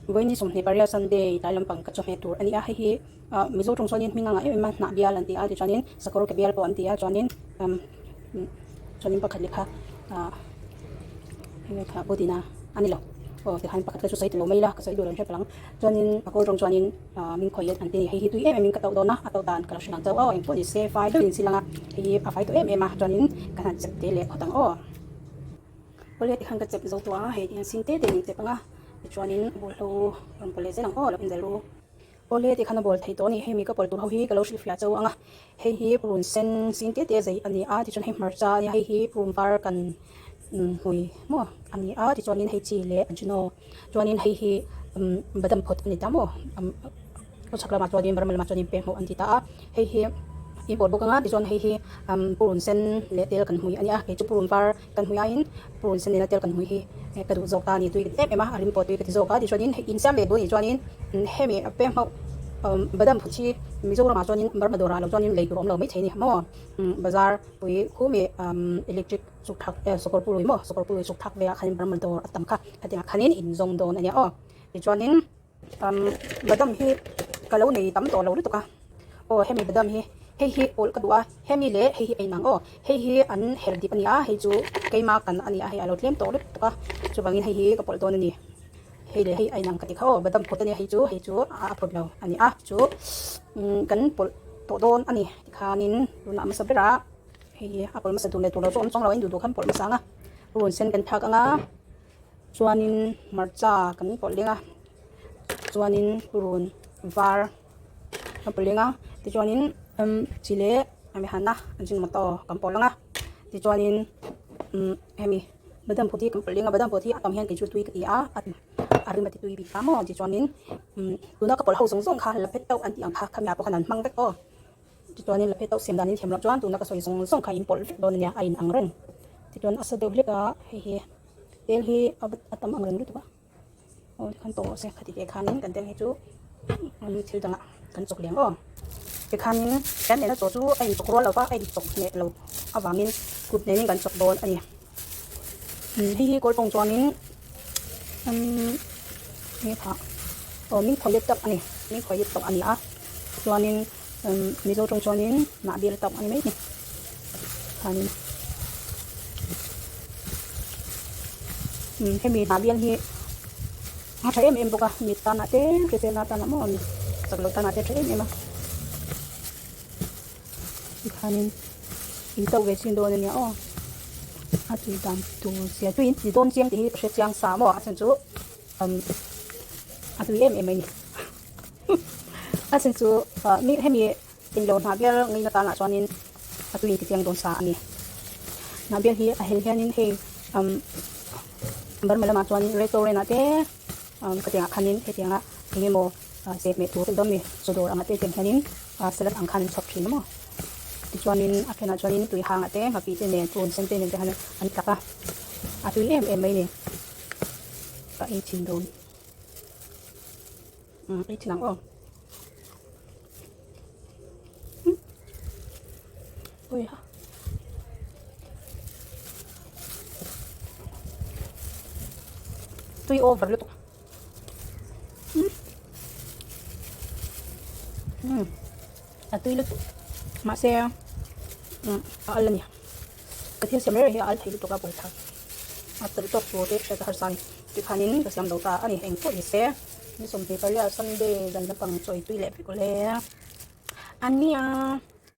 Vawiin ni 28 Sunday tlai lampang ka chawhmeh tur a ni a, hei hi ah Mizo tawng chuanin hming anga em em a hnah bial an ti a tichuanin sakawr ke bial pawh an ti a chuanin umm chuanin pakhat leh kha ah enge kha pudina a ni lo aw tikhan pakhat kha chu sawi tilo mai ila ka sawi duh lo hrep ang chuanin a kawl tawng chuanin ah min khawih an ti a ni hei hi tui em em in ka tauh dawn a a tauh dan ka lo hre ang chauh aw engpawh ni se fai deuhin si lang a hei hi a fai tawh em em a chuanin ka han chep te leh phawt ang aw. Awle tikhan ka chep zo tawh a, hei hian sin te te in chep ang a, tichuanin bawlhlo rawn pawlh leh zel ang aw lo inzal ru. Awle tikhan a bawl thei tawh a ni, hemi ka pawlh tur ho hi ka lo hrilhfiah chauh ang a, hei hi purun sen sin te te zei a ni a, tichuan hei hmarcha a nia, hei hi purun var kan hmui maw a ni a, tichuanin hei chi leh ajino, chuanin hei hi badam phawt a ni ta maw. Aw chhak lamah chuanin Burma lamah chuanin pehmawh an ti ta a, hei hi in pawlh bawk anga tichuan hei hi umm purun sen leh tel kan hmui a nia, kei chu purun var kan hmui aiin purun sen nena tel kan hmui hi ka duh zawk ta a ni, tui ka ti em em a, a rim pawh tui ka ti zawk a, tichuanin hei insiam leh duh a nih chuanin hemi pehmawh umm badam phut hi Mizoramah chuanin Burma dawrah lo chuanin lei tur a awm lo maithei a ni maw umm bazar pui khumi umm electric chuk thak eh sakawr pului maw sakawr pului chuk thak velah khanin Burma dawr a tam kha hetiangah khanin in zawng dawn a nia aw tichuanin. Umm badam hi ka lo nei tam tawh lo lutuk a aw hemi badam hi hei hi pawlh ka duh a hemi leh hei hi a inang aw hei hi an her dip a ni a hei chu keima kan a ni a hei a lo tlem tawh lutuk a chuvangin hei hi ka pawlh dawn a ni hei leh hei a inang ka ti kha aw badam phawt a nia hei chu hei chu a phawt lo a ni a chu umm kan pawlh tawh dawn a ni tikhanin tunah hmasa berah hei hi a pawlh hmasa tur leh tur lo chu awm chuang lo a in duh duh khan pawlh hmasa ang a run sen kan thlak ang a. Chuanin hmarcha kan pawlh leng a, chuanin run var kan pawlh leng a, tichuanin umm chi leh mehana ajinomoto kan pawlh ang a, tichuanin umm hemi badam phut hi kan pawlh leng a, badam phut hi a tam hian kei chu tui ka ti a, a rim a ti tui bik a maw tichuanin umm tuna ka pawlh ho zawng zawng kha la phet deuh an tih ang kha khami ah pawh khan an hmang vek aw. Tichuanin la phet siam danin thiam loh chuan tuna ka sawi zawng zawng kha in pawlh vek dawn a nia a in ang reng. Tichuan a sa deuh hlek a hei hi tel hi a tam ang reng lutuk a aw tikhan tawh rawh se khati teh khanin kan tel hi chu thil dangah kan chawk leng aw. Tikhanin kan nena chaw chu a in chawk rual lo va a in chawk hneh lo avangin kut nenin kan chawk dawn a ni. Hei hi kawl tawng chuanin umm enge phah aw min khawi teuh a ni min khawi teuh a ni a chuanin umm mizo tawng chuanin hnah bil teuh a ni mai a ni khanin umm hemi hnah bial hi a tha em em bawk a mi tanah te hriselna tanah maw chak loh tanah te a tha em em a. Tikhanin in to ve chin dawn ania aw a tui dan tur zia chu in ti dawn chiang tih hi ka hre chiang sa maw a chhan chu umm a tui em em mai ni a chhan chu ah mi hemi englo hnah bial ngaihna tanah chuanin a tui in ti chiang dawn sa a ni hnah bial hi a hel hianin hei umm Burma lamah chuanin restaurant ah te umm ka tiangah khanin hetianga eng emaw zep meh tur dawn mi chaw dawr anga te tiang hianin salad ang khan an chhawp thin a maw tichuanin a thenah chuanin tui hangah te nghapih te nen purun sen te nen te khan an tlak a a tui em em mai a ni ka ei thin dawn umm ei thin ang aw Ui ha tui over lutuk. Umm a tui lutuk mahse umm a al a ni ka thil siam reng reng hi a al thei lutuk a pawisa a telh tawk tur te hriat a harsa a ni tikhanin ka siam lo ta a ni engpawh ni se ni 28 Sunday zan lampang chawi tui leh vek awle a nia.